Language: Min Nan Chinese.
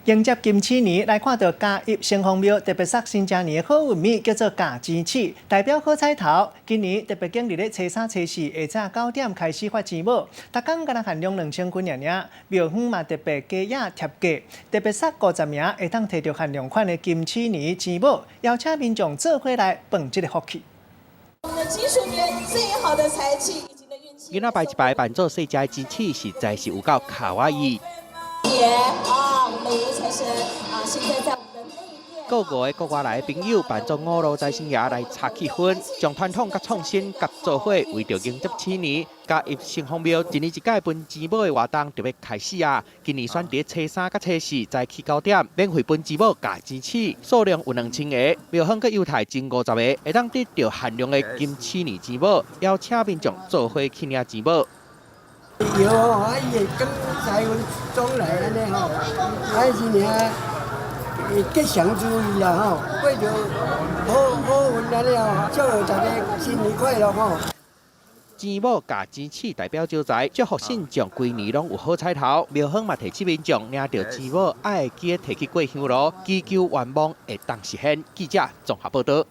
迎接金鼠年，來看著嘉義城隍廟特別送新正年的好運物，叫做咬錢鼠，代表好彩頭。今年特別揀佇咧初三、初四下晝9點開始發錢母，逐工敢若限量2000斤爾爾。廟方嘛特別加碼貼價，特別送50名會當提著限量款的金鼠年錢母，邀請民眾做伙來碰這个福氣。我們的金鼠年最好的財氣以及的運氣。囡仔拜一拜扮做細隻的錢鼠，實在是有夠卡哇伊。啊，我們吳財神啊，現在在我們的內殿。各五个國外來的朋友扮做五路財神爺來炒氣氛，將傳統佮創新佮做伙，為著迎接鼠年，嘉義城隍廟一年一屆分錢母的活動就欲開始啊！今年選佇初三佮初四早起九點，免費分錢母咬錢鼠，數量有2000個，廟方閣優待前50個會當得著限量的金鼠年錢母，邀請民眾做伙去領錢母。對吼，啊伊會講財運總來按呢吼，啊是爾吉祥如意啦吼，過著好好運按呢吼，祝福大家新年快樂吼。錢母咬錢鼠代表招財，祝福信眾規年攏有好彩頭。廟方嘛提醒民眾領著錢母，愛會記得提去過香爐，祈求願望會當實現。記者綜合報導。